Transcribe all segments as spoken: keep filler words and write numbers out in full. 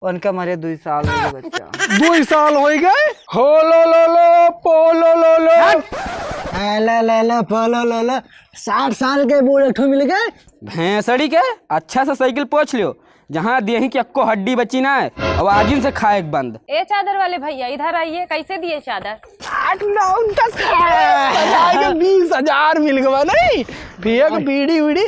उनका मरे दुई साल होइ गए बच्चा। दुई साल होइ गए? हो लो लो लो, पो लो लो लो। हट! ए, ले, ले, ले, पो लो लो लो। साठ साल के बूढ़ एक ठो मिल गए। भैंसड़ी के, अच्छा से साइकिल पोंछ लियो। जहाँ दिए ही कि अक्को हड्डी बची ना है, अब आजिन से खाए के बंद। ए चादर वाले भैया, इधर आइए, कैसे दिए चादर? आठ नौ उनका आगे बीस हजार मिल गवा नहीं, फिर एक बीड़ी उड़ी।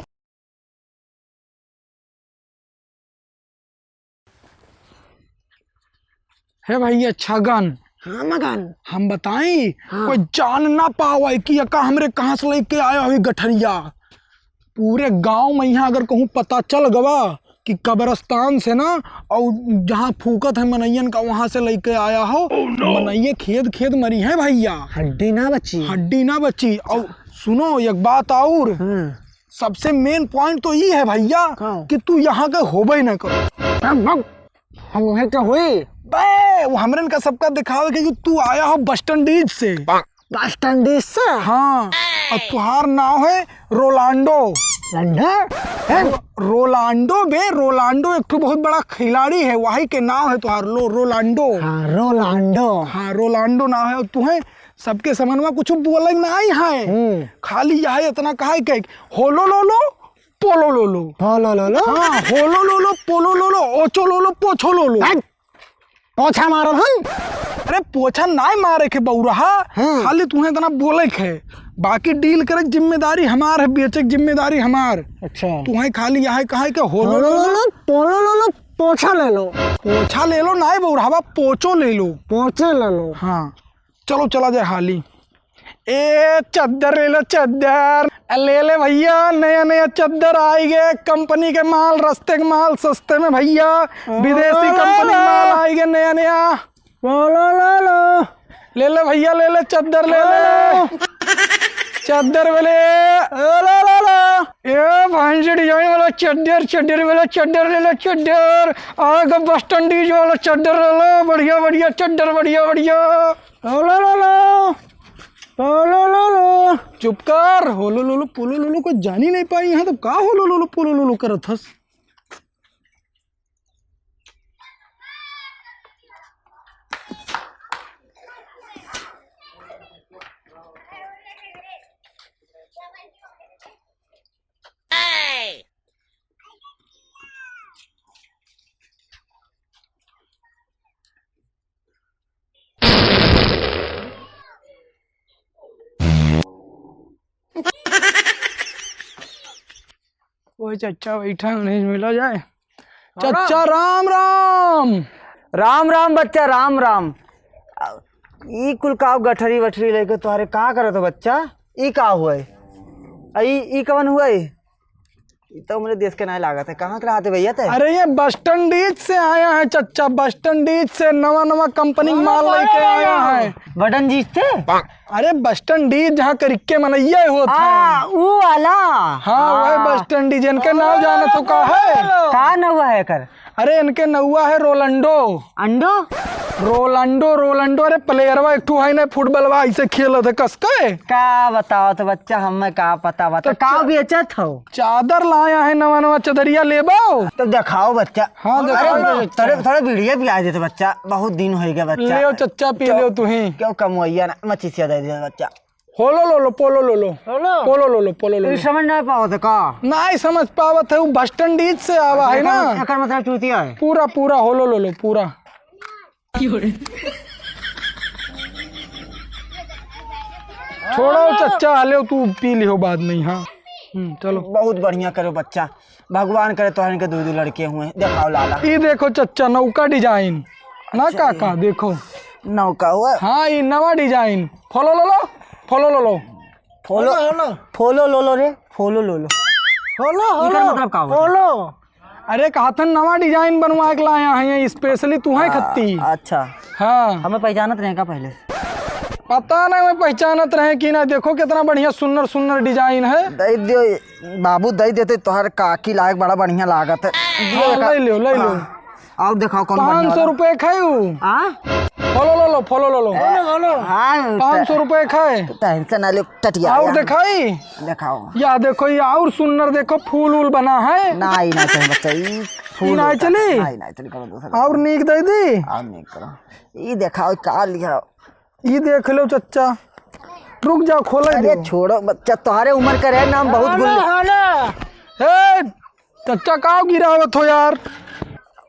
हे भैया छगन, हाँ मगन। हम बताई, हाँ। कोई जान ना पावे कि यका हमरे कहाँ से लेके आया हुई गठरिया। पूरे गांव में यहाँ अगर कहूँ पता चल गवा कि कब्रिस्तान से ना, और जहाँ फूकत है मनइयन का, वहाँ से लेके आया हो, मनइये खेद खेद मरी है भैया। हड्डी ना बची। हड्डी ना बची। और सुनो एक बात और, हाँ। सबसे मेन पॉइंट तो ई है भैया का? कि तू यहाँ के होबे ना करो। हम, हम, हम वहीं के हुई। बे, वो हमरन का सबका दिखावे के कि तू आया हो बस्टन डीज से। बस्टन डीज से? हाँ, और तुहार नाव है रोलांडो। लंडा? हैं? रोलांडो बे, रोलांडो एक ठो बहुत बड़ा खिलाड़ी है, वही के नाव है तुहार लो, रोलांडो। हाँ, रोलांडो। हाँ, रोलांडो नाव है, और तुहे सबके समनवा कुछ बोले नाई है। हम्म। खाली यह इतना कहा है कि होलो लो लो, पोलो लो लो। पोलो लो लो? हाँ, होलो लो लो, पोलो लो लो, ओचो लो लो, पोछो लो लो। हट! पोछा मारल हम? अरे पोछा नाई मारे के बउरहा, हाँ। खाली तुहे इतना बोले के है। बाकी डील करे के जिम्मेदारी हमार है, बेचे के जिम्मेदारी हमार। अच्छा। तुहे खाली यह कहा है कि होलो लो लो लो, पोलो लो लो, पोछा ले लो। पोछा ले लो, नाई बउरहा बा, पोचो ले लो। पोचे ले लो। हाँ। चलो चला जाए हाली। ए चद्दर ले लो चद्दर। ले ले भैया, नया नया चद्दर आइगे, कंपनी के माल, रस्ते के माल, सस्ते में भैया, विदेशी कंपनी के माल आइगे नया नया। लो, लो, लो, लो। ले ले भैया, ले ले चद्दर ले ले। चद्दर बोले। लो, लो, लो, लो। ए भैंस डिजाइन वाला चद्दर, चद्दर वाला चद्दर ले ले चद्दर। आगे बस्टन डीज वाला चद्दर ले लो, बढ़िया बढ़िया चद्दर, बढ़िया बढ़िया। लो, लो, लो, लो। लो, लो, लो, लो। चुप कर, होलो लो लो, पोलो लो लो, कोई जानी नहीं पाई यहाँ, तो का होलो लो लो, पोलो लो लो करत हस? ओए चच्चा बैठा, उन्हें मिला जाए। चच्चा राम राम। राम राम बच्चा, राम राम। आ, ई कुल का गठरी वठरी लेके तोहरे का करत हो बच्चा? ई का हुआ है? आ, ई, ई कवन हुआ है? ई तो हमरे देश के नाय लागत है। कहाँ के रहते भैया ते? अरे ये बस्टन डीज से आया है चच्चा, बस्टन डीज से नवा नवा कंपनी माल लेके आया है। बटन जीत से? अरे बस्टन डीज जहाँ करिक्के मनैया होत है। हाँ, ऊ वाला। हाँ, वह हाँ। बस्टन डीज, इनके नाव जानत हो का है? का नौवा है एकर? अरे इनके नौवा है रोलंडो। अंडो? रोलंडो, रोलंडो, अरे प्लेयरवा एक ठो है ना फुटबॉलवा ऐसे खेलत है कस के। का बताओ तो बच्चा, हमें का पता बता, तो का च- बेचत हो? चादर लाया है नवा नवा, चदरिया लेबो? तो देखाओ बच्चा। हाँ, देखाओ। अरे, थोड़े, थोड़े बीड़िया पिया देते बच्चा, बहुत दिन होइ गया बच्चा। लेओ चच्चा, पी लेओ तुहीं। क्यों कमवैया ना, मचिसिया दे दे बच्चा। होलो लो लो, पोलो लो लो। होलो? पोलो लो लो, पोलो लो तो लो। समझ नहीं पावत है का? नहीं समझ पावत है, वो बस्टन डीज से आवा है ना। एकर मतलब चूतिया है। पूरा, पूरा होलो लो लो, पूरा। छोड़ो चच्चा, हले तू पी लिहो बाद में, हाँ। हम्म, चलो। बहुत बढ़िया करो बच्चा, भगवान करे तोहन के दो दो लड़के हुए। देखाओ लाला। ई देखो चच्चा, नौका डिजाइन ना अच्छा, काका, ई देखो। नौका हुआ? हाँ, ई नवा डिजाइन। फॉलो लो लो, फॉलो लो लो। Follow, follow. फॉलो लो लो रे, फॉलो लो लो। फॉलो, एकर फॉलो। मतलब का होता है? फॉलो। अरे, कहतन नवा डिजाइन बनवा के लाया है, ये स्पेशली तू है आ, खत्ती। अच्छा। हाँ। हमें पहचानत रहे का पहले? पता नहीं, मैं पहचानत रहे कि ना। देखो, कितना बढ़िया, सुन्नर, सुन्नर डिजाइन है। दे दियो, बाबू, दे देते, तोहर काकी लायक बड़ा बढ़िया लागत है। दियो हाँ, का-, ले लो, ले लो। हाँ। और देखाओ कौन बढ़िया वाला। पाँच सौ रुपए खाई उ। हाँ? फलो लो लो, फलो लो लो। हाँ, हाँ, पाँच सौ रुपए खाए। Tension ना ले, टटिया और यार। देखाई? देखाओ। या देखो, ये और सुन्नर देखो, फूल उल बना है। ना, ई ना चली बच्चा, ई फूल ई ना उल चली? ना, ई ना चली, करो दूसरा। और नीक दे दी? और नीक करो। ई देखाओ, का लिया? ई देख लो चच्चा, रुक जाओ, खोले अरे दो। छोड़ो बच्चा, तोहरे उम्र का रहे ना, हम बहुत गुल्ले। Hello, hello. हे, चच्चा, का गिरावत हो यार?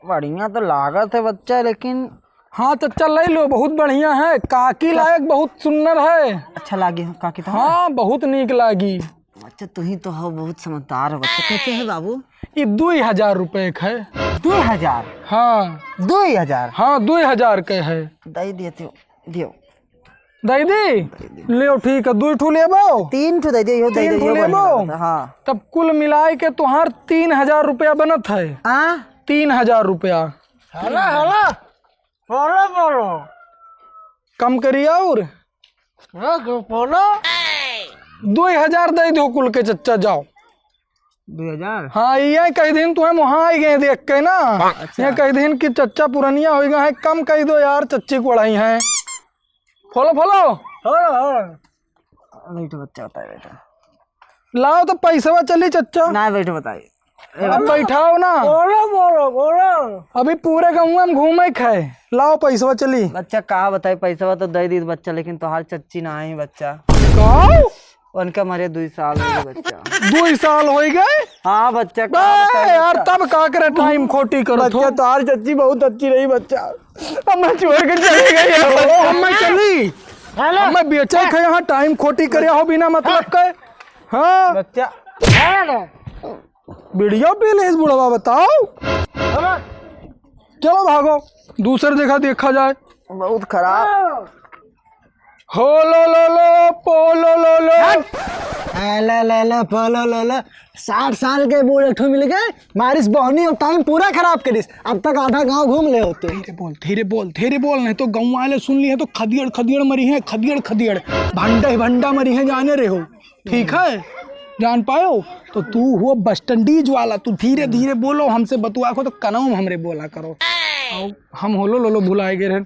बढ़िया तो लागत है बच्चा, लेकिन हाँ चच्चा, ले लो, बहुत बढ़िया है, काकी लायक बहुत सुन्नर है। अच्छा लागी हो काकी तो? हाँ, बहुत नीक लागी। अच्छा, तुही तो हो बहुत समझदार हो बच्चा। कैसे है बाबू? ई दुई हजार रुपए के है। दुई हजार? हाँ। दुई हजार? हाँ, दुई हजार के है। दे देते हो, दियो। दे दी? लियो, ठीक है, दुई ठू लेबो? तीन ठू दे दियो, इहो दे तीन दियो, ठू इहो लेबो? बढ़िया बात है, हाँ। तब कुल मिलाए के तुहार तीन हजार रुपया बनत है। हाँ? तीन हजार रुपया। हला, हला। बोलो, बोलो। कम करी और? हाँ, बोलो। दुई हजार दे दो कुल के चच्चा, जाओ। दुई हजार? हाँ, ये कह दिन तुम्हें मुहा आई गए देख के ना। अच्छा। ये कह दिन कि चच्चा पुरनिया हो गए हैं, कम कह दो यार, चच्ची को अढ़ाई हैं। Follow, follow. Follow, follow. बैठो बच्चा, बताए बैठो। लाओ तो पैसवा चली चच्चा। ना बैठो, बताए। अब बैठाओ ना। बोलो, बोलो, बोलो। अभी पूरे गौवा में घूमे खाए। लाओ पैसवा चली। बच्चा का बताए, पैसवा तो दे दी बच्चा, लेकिन तोहार चच्ची ना आई बच्चा। का? उनका मरे दुई साल हो गए बच्चा। दुई साल हो गए? हाँ बच्चा, का बे बताए यार, बच्चा? तब का करे, टाइम खोटी करत हो। बच्चा, तोहार चच्ची बहुत अच्छी रही बच्चा। अब मैं छोड़ के चली गई है बच्चा। हम मैं चली। हेलो। हम मैं बेचे खे यहाँ टाइम खोटी करे हो बिना मतलब के। हाँ। बच्चा। हेलो। बीड़िया पी ले इस बुढ़वा, बताओ। हेलो। चलो भागो, दूसर जगह देखा जाए। बहुत खराब। हो लो लो लो, पो लो लो लो। हट। आ, ला, ला, ला, पो लो लो लो। साठ साल के बूढ़ एक ठो मिल गए, मारिस बहनी और टाइम पूरा खराब करिस। अब तक आधा गांव घूम ले होते। धीरे बोल, धीरे बोल, धीरे बोल, नहीं तो गाँव वाले सुन लिए तो खदियड़ खदियड़ मरी हैं, खदियड़ खदियड़, भंडा ही भंडा मरी हैं, जाने रहे हो। ठीक है, जान पायो? तो तू हुआ बस्टंडीज वाला, तू धीरे धीरे बोलो, हमसे बतुआ को तो कनवा में हमरे बोला करो। आओ, हम होलो लोलो भुलाए गए रहन।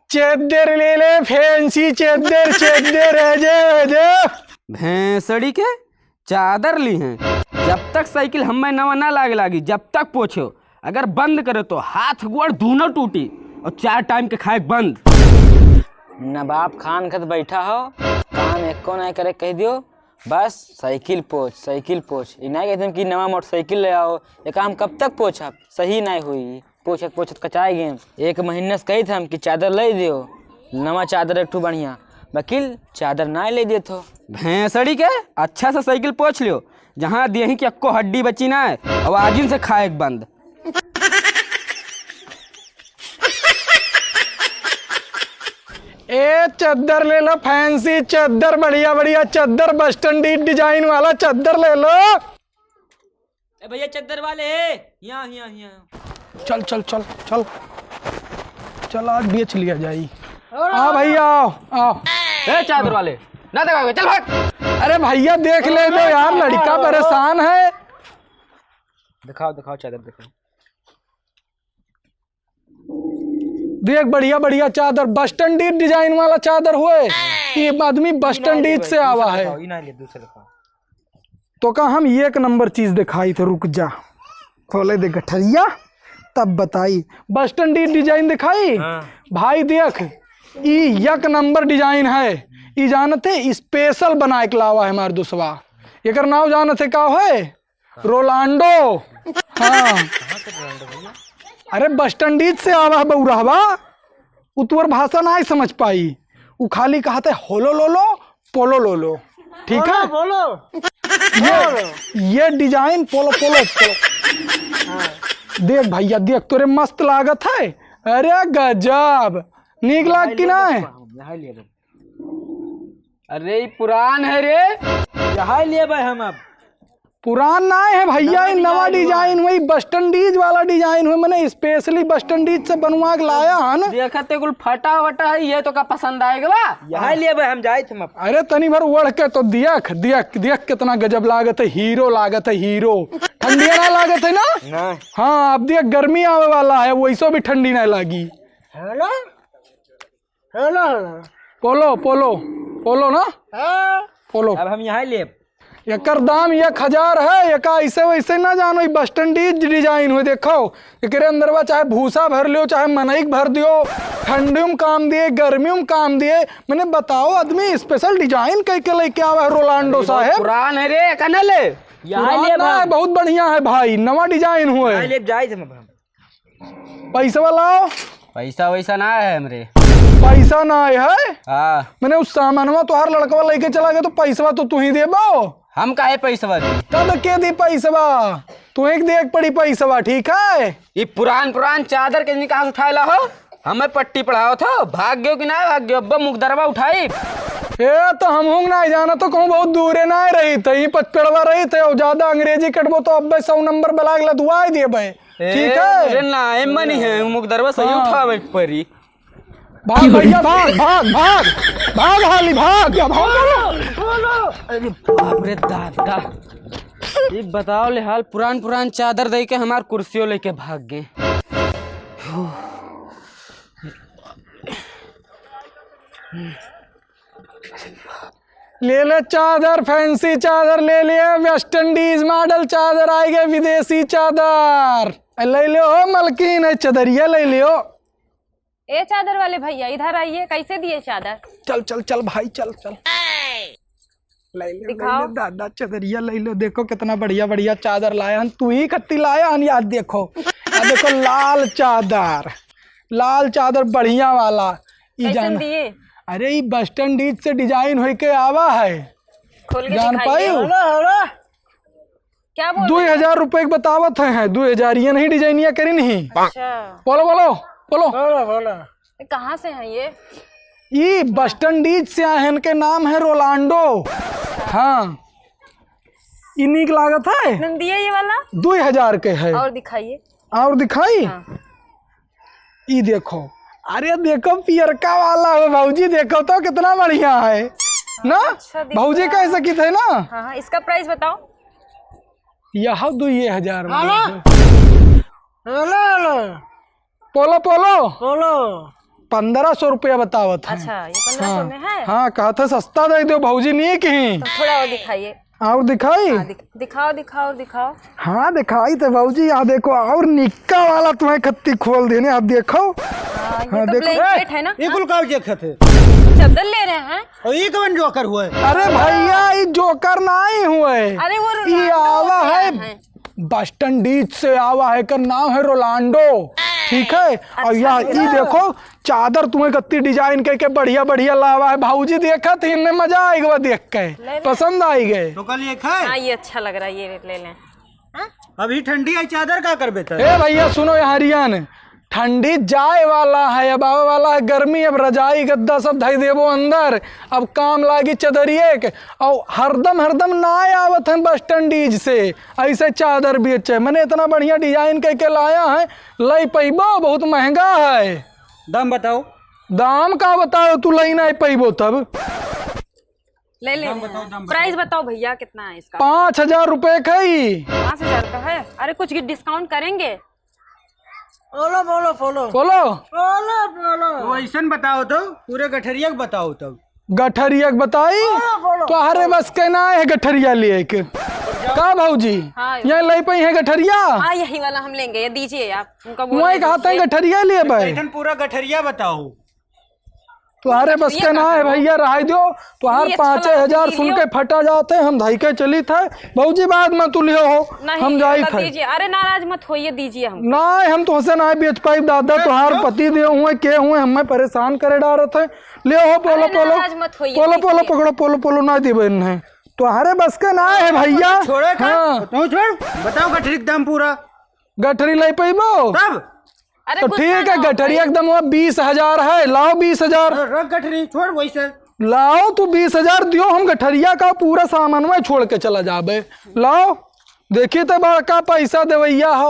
चद्दर ले ले, फैंसी चद्दर, चद्दर, आजा, आजा। भैंसड़ी के चादर ली हैं। जब तक साइकिल हमें नवा ना लागे लागी, जब तक पोछो, अगर बंद करे तो हाथ गोड़ दूनो टूटी और चार टाइम के खाए बंद। नवाब खान खत बैठा हो, काम एको नहीं करे कह दियो, बस साइकिल पोछ, साइकिल पोछ। ई नहीं कहते कि नवा मोटरसाइकिल ले आओ, ये काम कब तक पोछब? सही नहीं हुई, पोछत पोछत कचाए गए। एक महीना से कही थे हम कि चादर ले दियो, नवा चादर एक ठो बढ़िया, वकील चादर नहीं ले दिए थो। भैंसड़ी के अच्छा से साइकिल पोछ लियो, जहाँ देही कि अक्को हड्डी बची ना है, आवाजिन से खाए के बंद। ए चद्दर ले लो, फैंसी चद्दर, बढ़िया बढ़िया चद्दर, बस्टंडीज डिजाइन वाला चद्दर ले लो। ए भैया चद्दर वाले, यहाँ, यहाँ, यहाँ। चल, चल, चल, चल, चल, आज बेच लिया जाई। हाँ भैया, आओ, आओ। ए चादर वाले, ना देखावे, चल भाग। अरे भैया, देख ले दो यार, लड़का परेशान है। दिखाओ, दिखाओ, चादर दिखाओ। देख, बढ़िया बढ़िया चादर, बस्टंडीज डिजाइन वाला चादर हुए। ये आदमी बस्टंडीज से आवा है। ई ना ले, दूसरा दिखाओ। तो का हम एक नंबर चीज दिखाई थे, रुक जा, खोले दे गठरिया, तब बताई। बस्टंडीज डिजाइन दिखाई। हाँ। भाई देख, ई एक नंबर डिजाइन है। ई जानते, स्पेशल बनाए के लावा है हमार दोस्तवा। एकर नाव जानते का है? रोलांडो। हाँ। अरे बस्टंडीज से आवा है बउरहवा, उ तोर भाषा नाहीं समझ पाई। उ खाली कहते होलो लोलो, पोलो लोलो। ठीक है? बोलो, बोलो। ये, ये डिजाइन पोलो, पोलो, पोलो। देख भैया, देख, तोरे मस्त लागत है। अरे गजब, नीक लाग कि नाहीं? अरे, ई पुरान है रे। यही लेबै हम अब। पुरान नाहीं है भइया, नवा ई नवा design। Design हुए, बस्टंडीज वाला design हुए, मने specially बस्टंडीज से बनवा के लाया है ना। देखत ते कुल फटा वटा है, ये तो का पसंद आएगा बा? यहाँ ले बे, हम जाइत हम। अरे तनी भर ओढ़ के तो दियख, दियख, दियख कितना गजब लागत है, हीरो लागत है, हीरो। ठंडिया ना लागत है ना? नहीं। हाँ, अब दियख गर्मी आवे वाला है, वैसो भी ठंडी ना लागी। हेलो? Hello, hello. पोलो, पोलो, पोलो ना? हाँ। पोलो। अब हम यहाँ लेब। एकर दाम एक हजार है, एका ऐसे वैसे ना जानो, ई बस्टंडीज design हुए, देखो। एकरे अंदरवा चाहे भूसा भर लियो, चाहे मनई के भर दियो, ठंडियों में काम दिए, गर्मियों में काम दिए। मने बताओ, आदमी special design कह के लेके आवा है रोलांडो अरे, बहुत साहेब। पुरान है रे, एका ना ले। यहाँ पुरान ले ना है, भाई। बहुत बढ़िया है भाई, नवा design हुए। यहाँ ले जाए थे मैं। पैसवा लाओ। पैसा वैसा ना है हमरे। पैसा ना है? हाँ। मने उस सामानवा तोहार लड़कवा लेके चला गया तो पैसवा तो तू ही देबो। हम काहे पैसवा दी? तब के दी पैसवा? तू एक देख पड़ी पैसवा, ठीक है? ये पुरान पुरान चादर के नहीं कहाँ से उठाए ला हो? हमें पट्टी पढ़ाओ थो, भाग गयो कि ना भाग गयो? अब्बा मुकदरवा उठाई। ए, तो हम हूँ ना जाना तो कहूँ बहुत दूरे ना रही थे, यहीं पचपेड़वा रही थे, और ज्यादा अंग्रेजी कटबो तो अब्बे सौ नंबर ब्लाक लदवाई देबे। ए, ठीक है? अरे ना, ए मनी है, मुकदरवा सही हाँ। उठावे के परी। भाग भैया, भाग, भाग, भाग, भाग हाली, भाग, क्या भाग? अरे बाप रे दादा, ये बताओ ले हाल, पुरान पुरान चादर दे के हमार कुर्सियों लेके भाग गए। ले ले चादर, फैंसी चादर ले ले, वेस्ट इंडीज मॉडल चादर आइ गए, विदेशी चादर। ले ले हो मलकिन, है चदरिया ले ले हो। ए चादर वाले भैया, इधर आइए, कैसे दिए चादर? चल, चल, चल भाई, चल, चल। ले ले, ले दिखाओ। ले, दादा, चदरिया ले लो, देखो कितना बढ़िया, बढ़िया चादर लाया हन, तू ही खत्ती लाया हन, याद देखो। आ देखो, लाल चादर, लाल चादर बढ़िया वाला। ई कैसन जान, दिए? अरे, ई बस्टन डीज से डिजाइन होई के आवा है। खोल के जान दिखाइए। पाई? Hello, hello. क्या बोल रहे हैं? दुई हजार रुपए के बतावत है, हैं, दुई हजार, ये नहीं डिजाइनिया करी नहीं। अच्छा। बोलो, बोलो, बोलो। बोलो, बोलो। ये कहाँ से हैं ये? ई बस्टन डीज से आए हैं, इनके नाम है रोलांडो। हाँ। ई नीक लागत है? कितने में दिए ये वाला? दुई हजार के है। और दिखाइए। और दिखाई? हाँ। ई देखो, अरे देखो पियरका वाला हो भौजी, देखो तो कितना बढ़िया है ना? अच्छा दिख भौजी रहा कह है। सकित है ना? हाँ, हाँ, इसका प्राइस बताओ। यह दुई हजार वाला हेलो। है। Hello, hello. पोलो, पोलो। पोलो। पन्द्रह सौ रुपया बतावत है। अच्छा, ये पन्द्रह सौ हाँ। में है? हाँ, कहत है सस्ता दे दो भौजी, नहीं कहीं। तो थोड़ा और दिखाइए। और दिखाई? हाँ, दिख-, दिखाओ, दिखाओ, दिखाओ। हाँ, दिखाई तो भौजी, यहाँ देखो, और निक्का वाला तुम्हें खत्ती खोल देने, आप देखो। हाँ, ये हाँ, तो देखो। ब्लैंकेट है ना? ये कुल का देखत है? चद्दर ले रहे हैं? और ये कौन जोकर हुआ है? अरे भैया, ये जोकर नहीं हुए। अरे वो ये रोनाल्डो आवा होते है, हैं। बस्टन डीज से आवा है, एकर नाम है रोलांडो, ठीक है? और अच्छा, या ई देखो, चादर तुम्हें कत्ती डिजाइन कह के बढ़िया बढ़िया लावा है भौजी, देखत ही इनमें मजा आइ गवा देख के, ले ले। पसंद आइ गए। तो कल ये खाए? हाँ, ये अच्छा लग रहा है, ये ले लें। हाँ? अभी ठंडी आई, चादर का करबे त? ए भैया सुनो यहाँ रियान, ठंडी जाए वाला है, अब आवे वाला है गर्मी, अब रजाई गद्दा सब धई देबो अंदर, अब काम लागी चदरिए के। और हरदम हरदम ना आवत हैं बस्टन डीज से ऐसे चादर बेचे, मने इतना बढ़िया डिजाइन कह के लाया है, लई पैबो, बहुत महंगा है। दाम बताओ। दाम का बताओ, तू लई ना पैबो तब। ले ले दाम रहे बताओ, हैं। दाम बताओ। प्राइस बताओ भैया, कितना है इसका? पाँच हजार रुपए का ही। पाँच हजार का है? अरे कुछ डिस्काउंट करेंगे? बोलो, बोलो, बोलो। बोलो। बोलो, बोलो। तो ऐसन बताओ तो, पूरे गठरिया के बताओ तब। गठरिया के बताई? बोलो, बोलो। तो अरे बस कहना है गठरिया लिए के। का भौजी? हाँ। ये लई पई है गठरिया? हाँ, यही वाला हम लेंगे, ये दीजिए आप। उनका बोल वही दीजिए। कहा था गठरिया लिए भाई। एकदम पूरा गठरिया बताओ। तुहारे बस के ना है भैया, रहाई दो। तुहार पाँचे हजार सुन के फटा जाते, हम धई के चली थे। भौजी बाद में तू लियो हो, हम जाई थे। अरे नाराज मत होइए, दीजिए हम। ना, हम तुहसे ना बेच पाई दादा, तुहार पति देव हुए, के हुए, हमें परेशान करे डारत है। ले हो, पोलो, पोलो, पोलो, पोलो, पकड़ो, पोलो, पोलो ना देबे नहीं। तुहारे बस के ना है भैया। छोड़े का? हाँ। तू छोड़, बताओ गठरी के दाम पूरा। गठरी ले पैबो? तब? अरे तो गुस्सा ठीक है, ना हो गठरिया भाई। एकदम हुआ बीस हजार है, लाओ बीस हजार। अरे रख गठरी, छोड़ वैसे। लाओ तू बीस हजार दियो, हम गठरिया का पूरा सामान में छोड़ के चला जाबे। लाओ। देखी तो बड़का पैसा देवैया हो।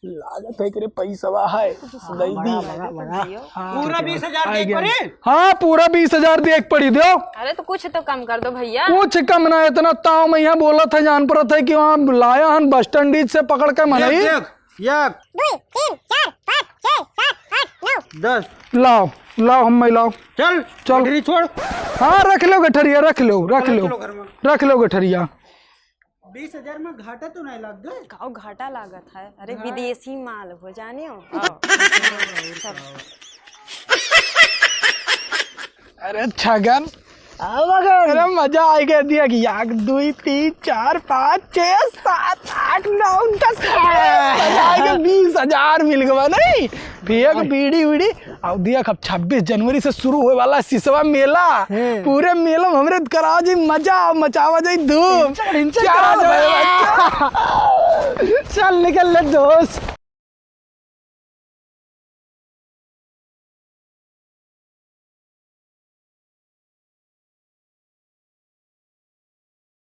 लागत है एकरे पैसवा है, दई दी। हाँ, पूरा बीस हजार दे पड़े? हाँ, पूरा बीस हजार दे पड़ी, दो। अरे तो कुछ तो कम कर दो भैया। कुछ कम ना, इतना ताव में यहाँ बोलत है, जान पड़त है कि वहाँ लाया हन बस स्टैंड से पकड़ के मनई। देख, देख, एक। दुई, तीन, चार, पाँच, छः, सात, आठ, नौ। दस। लाओ, लाओ, हम लाओ। चल, चल। गठरी छोड़। हाँ, रख लो गठरिया, रख लो, रख लो। चलो घर में। रख लो गठरिया। बीस हजार में घाटा तो नहीं लग गए? काऊ घाटा लागत है? अरे, हाँ। विदेशी माल हो, जाने हो? आओ। सब। अरे छगन, आओ मगन। अरे मजा आ गया, दिया कि एक, दुई, तीन, चार, पाँच, छः, सात, आठ, नौ, दस। मजा आ गया, बीस हजार मिल गवा नहीं? फिर एक बीड़ी वीड़ी। अब देख, अब छब्बीस जनवरी से शुरू होए वाला सिसवा मेला। हम्म। पूरे मेला में हमरे करा जी मजा, मचावा जाई धूम। इंचर, इंचर क्या करा जाए बात? चल निकल ले दोस्त।